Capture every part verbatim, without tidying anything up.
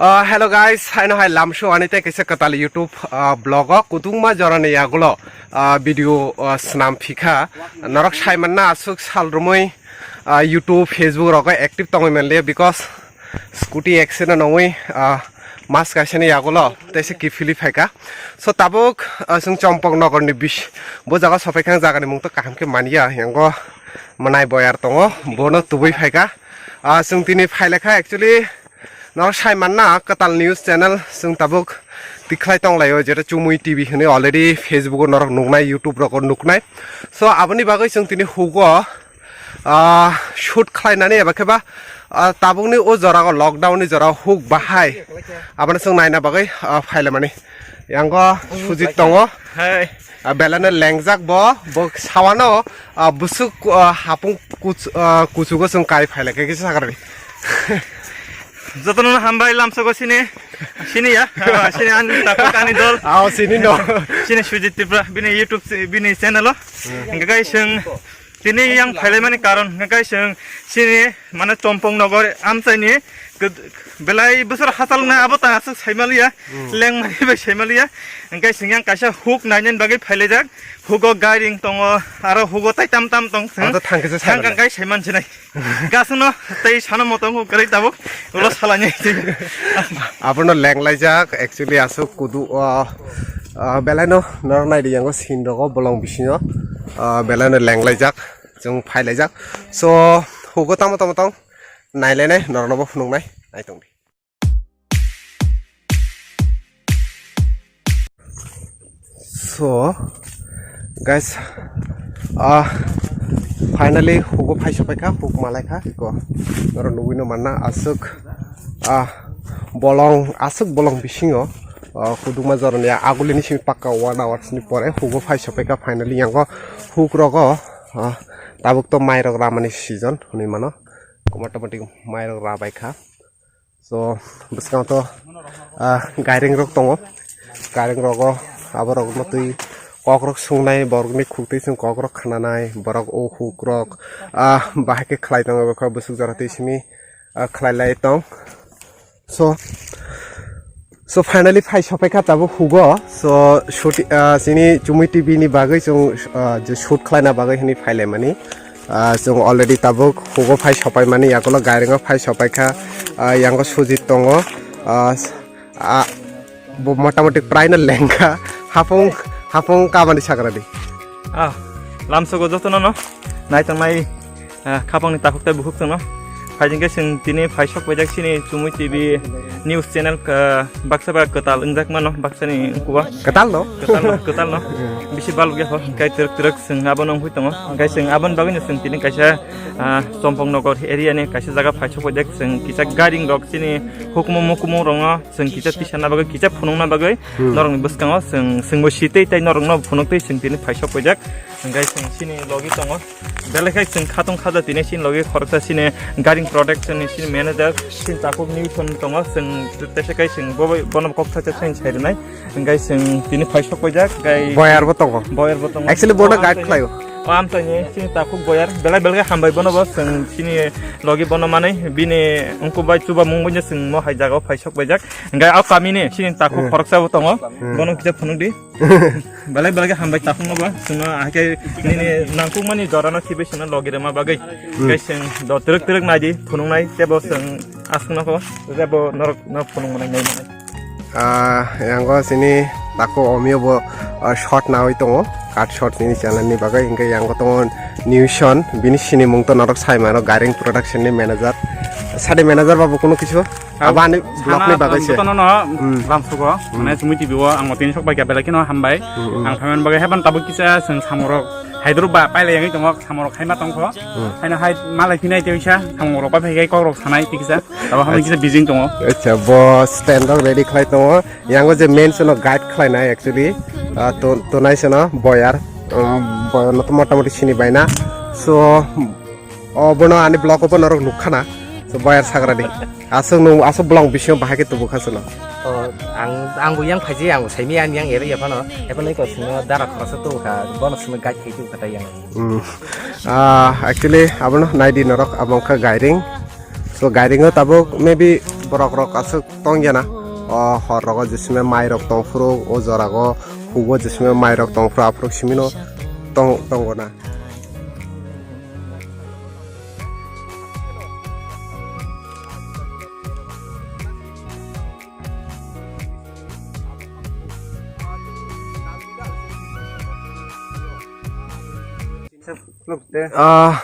Uh, hello guys, haino hai lamsu ani tei kaisa kwtal YouTube, uh, vlog o kutungma jorani yagulo, uh, video, uh, snam phikha. Norok sai manna aswk sal rumui, uh, YouTube, Facebook rogo active tongwi manliya because scooty accident ongwi, uh, mas kaisani yagulo teisa kiphilwi phaikha. So tabuk, uh, chwng Chompok Nogor ni bis-, bo jaga sophaikha, ang jagani mung to kaham khe manya, yango mwnai boyar tongo, bono tubui phaikha. Uh, chwng tini phailekha actually Norok sai manna kwtal news channel chwng tabuk tikhlai tonglaio, jeta Chumui T V hwnwi already Facebook o norok nuknai, YouTube rogo nuknai. So aboni bagwi chwng tini hugo, ah, shoot khlainani eba khe ba, ah, tabukni o jorao, lockdown ni jorao huk bahai. Abono chwng naina bagwi, ah, phailaimani. Yango Sujit tongo. Hai. Ah, belano lengjak bo, bo sawano, ah, busuk, ah, hapung kuch-, ah, kuchugo chwng kai phailai khe kisa sakrani. Jotono hambai lamsogo sini, sini ya, ah, sini ani takhuk ani dol. Ao sini no. Sini Sujit Tripura, bini YouTube, bini channel o. Hingke kai chwng tini yang phailaimani karon hingke kai chwng sini mane Chompong Nogor amchaini ged-, belai bwswr hachal wngna abo ta aswk saimaliya, lengmani bai saimaliya. Hingke chwng yang kaisa huk nainani bagwi phailaijak. Hugo gairing tongo, aro hugo tai tam tam tong chwng. Abo to thangkhe se thang saimanai. Kai saiman sinai. Gasno tei sana motong kwrwi tabuk ulo salani. Abono lenglaijak, actually aswk kudu o, ah, belaino norok naidi yango sin rogo bolong bisingo, ah, belaino lenglaijak, chwng phailaijak. So hugo tamo tamo tong nailainai norokno bo phunuknai naitongdi. So, guys, ah, finally hugo phai sopaikha, huk malaikha, iko. Oro nugwino manna aswk, ah, bolong, aswk bolong bisingo, ah, kudukma jorani agulini simi pakka one hours ni pore hugo phai sopaikha finally yango huk rogo, ah, tabuk to mairok ramani season hwnwi mano, motamoti mairok rabaikha. So, bwskango to, ah, gairing rok tongo. Gairing rogo aborok no twi kok rok sungnai, borok ni khuk twi chwng kok rok khnanai, borok o huk rok, ah, bahai khe khlai tongo, bwkha bwswk jora twi simi, ah, khlai lai tong. So, so finally phai sopai kha tabuk hugo. So, shoot, ah, chini Chumui T V ni bagwi chwng, ah, je shoot khlaina bagwi hwnwi phailaimani. Ah, chwng already tabuk hugo phai sopai mani, yakulo gairingo phai sopai kha, ah, yango Sujit tongo, ah, ah, bo motamoti praino lengkha, hapung, hapung kabani sakradi. Ah, lamsogo jotono no, naitongnai, ah, khapangni takhuk tei bukhuk tongno. Phaijingkhe chwng tini phai sok paijak chini Chumui T V news channel, ah, baksa ba kwtal wngjak mano, baksani wngkukgo. Kwtal no? Kwtal no, kwtal no. Bisi balok ya kho, hingkai twrwk twrwk chwng abono wngwi tongo. Hingkai chwng aboni bagwino chwng tini kaisa, ah, Chompong Nogor area ni kaisa jaga phai sok paijak chwng kisa gairing rok chini hukumu mukumu rokno chwng kisa tisana bagwi, kisa phunukna bagwi norokni bwskango chwng, chwngbo sitwi tei norokno phunuktwi chwng tini phai sok paijak. Hingkai chwng chini logi tongo. Belai khe chwng khatong khaja tini chini logi khoroksa chini gairing production ni chini manager chini takhuk Newton tongo. Chwng teisa kai chwng bo-, bono kok thacha chwng sai rwnai. Hingkai chwng tini phai sok paijak, hingkai boyar bo tongo. Boyar bo tongo. Actually, bono guide khlaio. O amchaini chini takhuk boyar. Belai belai khe hambai bono bo chwng chini logi bono manwi bini wngkuk bai chuba mung bai chwng mo hai jaga o phai sok paijak. Hingkai o kami ni chini takhuk khoroksa bo tongo. Bono kisa phunuk di. Belai belai khe hambai takhuk no bo. Chwngno ahai khe nini nangkukmani jorano khibi chwngno logi rwma bagwi. Hingkai chwng do twrwk twrwk nai di phunuknai tebo chwng aswk no kho tebo norok no phunuk manai nai manai. Ah, yango chini takhuk omio bo, ah, shot nawi tongo, cut shot chini channel ni bagwi, hingke yango tongo Newson, bini sinimung to norok sai mano, Gairing Production ni manager. Sadi manager babu kuno kisu? Abani vlog ni bagwi se. Jotono no lamsugo, mane Chumui T V o ang tini sok bai kha belai kheno hambai. Ang phaimani bagwi heban tabuk kisa chwng samorok Haidruk ba pailai yangwi tongo, samorok haima tongkho. Haino hai malai phinai tei wisa samorok pai phaikhai kokrok sanai tei kisa. Abo hambai kisa bijing tongo. Acha, bo stand rok ready khlai tongo. Yango je main seno guide khlainai actually, ah, to-, tonai seno boyar, um, boyar no to motamoti sini baina. So, o bono ani vlog o bono rok nukkhana. So, boyar sagradi. Aswk nung, aswk bolong bisingo bahai khe tubu kha seno. O, ang, ang bo yang phaiji, ang bo saimi, ang yang ere ya phano. Ephano iko sino dara khoroksa tubu kha, bono simi guide khai tubu kha tai yang. Hmm. Ah, actually, abono naidi norok, abo wngkha Gairing. So, Gairing o tabuk maybe borok rok aswk tong ya na. O hor rogo jesime mai rok tong phuru, o jora go hugo jesime mai rok tong phuru, aphuru simi no tong, tongo na. Ah,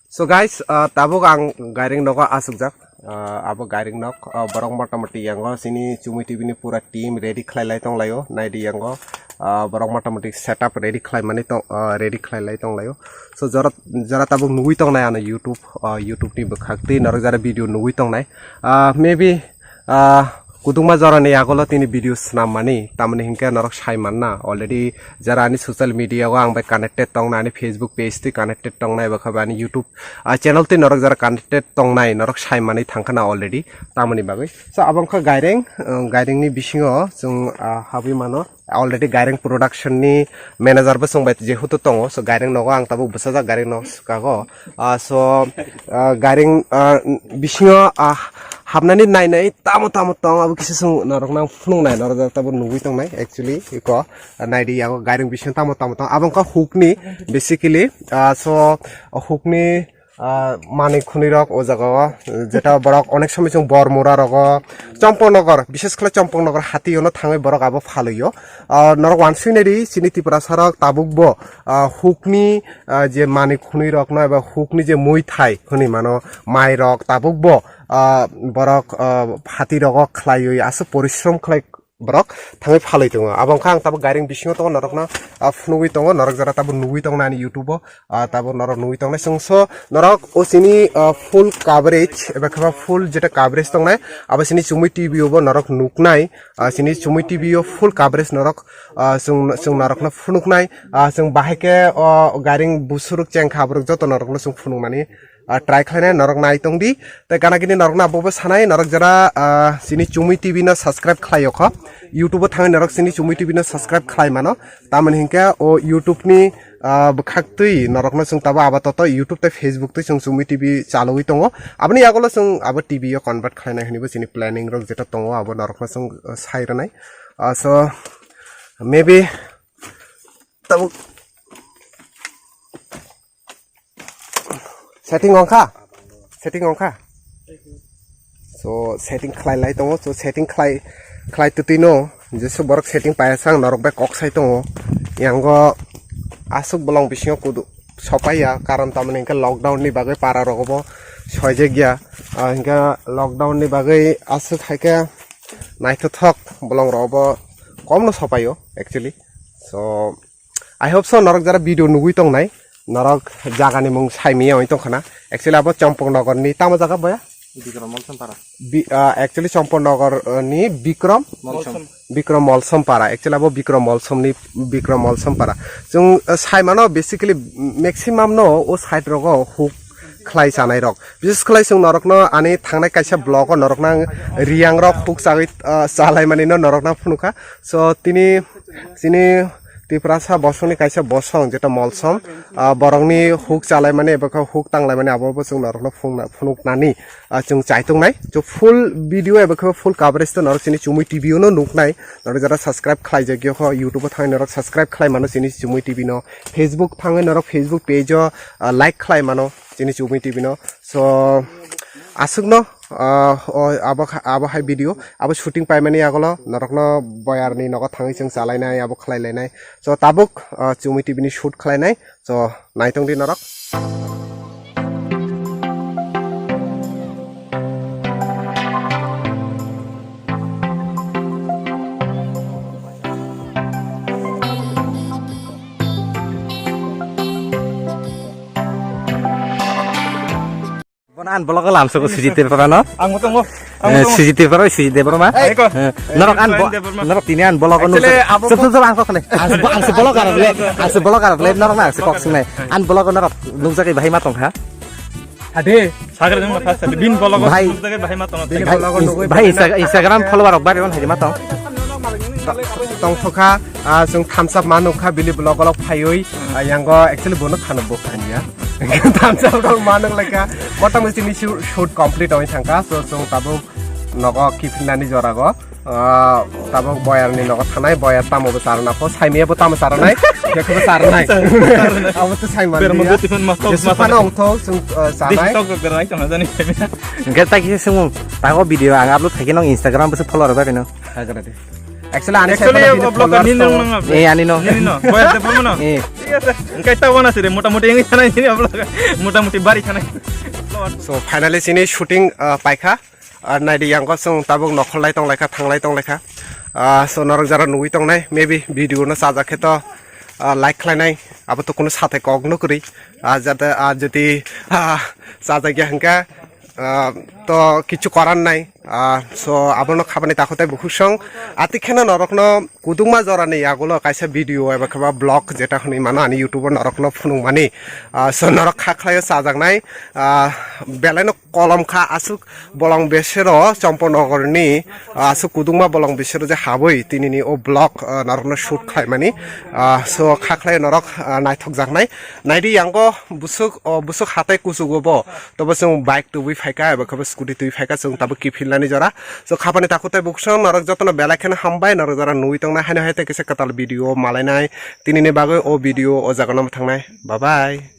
so guys, ah, tabuk ang gairing nogo asukjak. Ah, abo gairing nok, ah, borok motamoti yango sini Chumui T V ni pura team ready khlai lai tong laio. Naidi yango, ah, borok motamoti setup ready khlai mani tong, ah, ready khlai lai tong laio. So jora, jora tabuk nugui tong nai ano YouTube, ah, YouTube ni bwkhak twi norok jara video nugui tong nai. Ah, maybe, ah, kudungma jorani yagulo tini video swnam mani, tamoni hinkhe norok sai manna already, jara ani social media o ang bai connected tong nai, ani Facebook page twi connected tong nai, bwkha bai ani YouTube, ah, channel twi norok jara connected tong nai, norok sai manwi thang kha na already, tamoni bagwi. So abo wngkha gaireng, ah, gaireng ni bisingo chwng, ah, habwi mano. Already Gaireng Production ni manager bo chwng bai jehetu tongo, so Gaireng nogo ang tabuk bwsajak Gaireng no swkago. Ah, so, ah, Gaireng, ah, bisingo, ah, hapnani nai nai tamo tamo tong abo kisa chwng norok nang phunuk nai norok tabuk nugui tong nai actually iko, ah, naidi yago Gaireng bisingo tamo tamo tong abo wngkha hukni basically, ah, so hukni ah, manwi khwnwi rok o jaga o, jeta borok onek somoi chwng bor mura rogo, Chompok Nogor, bishes khlai Chompok Nogor hati ono thangwi borok abo phalwi o. Ah, norok wansui nai di, chini Tiprasa rok tabuk bo, ah, hukni, ah, je manwi khwnwi rok no eba hukni je mui thai hwnwi mano mai rok tabuk bo, ah, borok, ah, hati rogo khlaiwi aswk porishrom khlai borok thangwi phalwi tongo. Abo wngkha ang tabuk Gaireng bisingo tongo, norokno, ah, phunugwi tongo, norok jora tabuk nugwi tongo ani YouTube o, ah, tabuk norok nugwi tongnai. Chwng so norok o chini, ah, full coverage eba khe ba full jeta coverage tongnai, abo chini Chumui T V o bo norok nuknai, ah, chini Chumui T V o full coverage norok, ah, chwng, chwng norokno phunuknai, ah, chwng bahai khe o Gaireng busurok chengkha aborok joto norokno chwng phunukmani ah, try khlainai norok nai tong di. Tei gana gini norok na bobo sanai norok jara, ah, chini Chumui T V no subscribe khlai o kho. YouTube o thangwi norok chini Chumui T V no subscribe khlai mano. Tamoni hinkhe o YouTube ni, ah, bwkhak twi norok no chwng tabo aba toto YouTube tei Facebook twi chwng Chumui T V chalwi tongo. Aboni yagulo chwng abo T V o convert khlainai hwnwi bo chini planning rok jeta tongo abo norok no chwng, ah, sai rwnai. Ah, so maybe tabuk Setting ongkha? Setting ongkha? So, setting khlai lai tongo. So, setting khlai, khlai twtwi no. Jesu borok setting paya sang norok bai kok sai tongo. Yango aswk bolong bisingo kudu sopaiya. Karon tamoni hinkhe lockdown ni bagwi para rogo bo soijak ya. Ah, hinkhe lockdown ni bagwi aswk haikhe naithothok bolong rogo bo kom no sopaio actually. So, I hope so, norok jara video nugwi tongnai, norok jagani mung saimiya oi tongkhana. Actually, abo Chompok Nogor ni tamo jaga boya? Bikram Molsom para. Bi-, ah, actually, Chompok Nogor, ah, ni Bikram? Molsom. Bikram Molsom para. Actually, abo Bikram Molsom ni, Bikram Molsom para. Chwng, ah, saimano, basically, maximum no o side rogo huk khlai chanai rok. Bises khlai chwng norokno ani thangnai kaisa vlog o norokno ang Riang rok huk chagwi, ah, chalai mani no norokno phunukha. So, tini, chini Tiprasa bosongni kaisa bosong, jeta Molsom, ah, borokni huk chalaimani eba khe huk tanglaimani abo bo chwng norokno phungna-, phunuknani, ah, chwng chaituknai. So full video eba khe full coverage to norok chini Chumui T V o no nuknai. Norok jara subscribe khlaijak yokho, YouTube o thangwi norok subscribe khlai mano chini Chumui T V no, Facebook thangwi norok Facebook page o, ah, like khlai mano chini Chumui T V no. So aswkno, ah, o, abo kha-, abo hai video, abo shooting paimani yagulo norokno boyarni nogo thangwi chwng chalainai, abo khlailainai. So tabuk, ah, Chumui T V ni shoot khlainai. So naitong di norok. Bono an vlog o lamsoko Sujit Debbarma no. Ang mo tongo. Ang mo tongo. Sujit Debbarma, Sujit Debbarma. Eh, norok an bo-, Debbarma. Norok tini an vlog o nukjak. Actually, abo sub, sub, sub, ang kok kale. Ang se, ang se vlog arok le, ang se vlog arok le, norok na ang se kok singnai. An vlog o norok nukjagwi bahai ma tong kha. Ade, sagar jeng ma khas bin vlog o nukjagwi bahai ma tong. Bhai, Insta-, Instagram follower rok bari on hai ma tong. Tongthokha, ah, chwng thumbs up ma nukha bini vlog o phaiwi, ah, yango actually bono khano bo khanya. Thumbs up rok ma nuk laika. Mota moti ni shoot, shoot complete oi thangka. So, chwng tabuk nogo kiphilnani jorago. Ah, tabuk boyarni nogo thanai, boyar tamo bo charana pho, saimiya bo tamo charanai, khe khe bo charanai. Abo to saimani Berma ya. Goti phone ma tok Jesu ma phano tok. Ongthok, chwng, ah, chanai. Dei tok tok berai tong jani. Hwnkhe ta kisa swngmung, tago video ang upload khaikhe nong Instagram bwswk follow rwbaino. Actually, ani Actually, side o vlog follower ni nong to nang. Eh, ani no. Nini no. Boyar de phone no. Eh. Thik ase. Hwnkhe ta wana sire, mota moti wngwi thanai nini vlog. Mota moti bari thanai. So, finally chini shooting, ah, paikha. Ar naidi yango chwng tabuk nokhorlai tonglaikha, thanglai tonglaikha. Ah, so norok jara nugwi tongnai, maybe video no chajak khe to, ah, like khlainai, abo to kunu sathai kok no kwrwi. Ah, jate, ah, jodi, ah, chajakya hwnkha, ah, to kichu koran nai. Ah, so abono khabani takhuk tei bukhuk song. Ati kheno norokno kudukma jorani yagulo kaisa video eba kheba vlog jeta hwnwi mano ani YouTube o norokno phunukmani. Ah, so norok kha khlaio chajaknai. Ah, belaino kolom kha aswk bolong besero Champanagar ni, ah, aswk kudukma bolong besero je habwi tinini o vlog, ah, norokno shoot khlaimani. Ah, so kha khlai norok, ah, naithok jaknai. Naidi yango busuk, o busuk hatai kuchugo bo. Tobo chwng bike tubui phaikha, eba khe bo scooty tubui phaikha, chwng tabuk kiphilnani jora. So khabani takhuk tei bukhuk song norok jotono belai kheno hambai, norok jora nugwi tongnai haino hai tei kisa kwtal video malainai. Tinini bagwi o video o jaga no thangnai. Bye bye.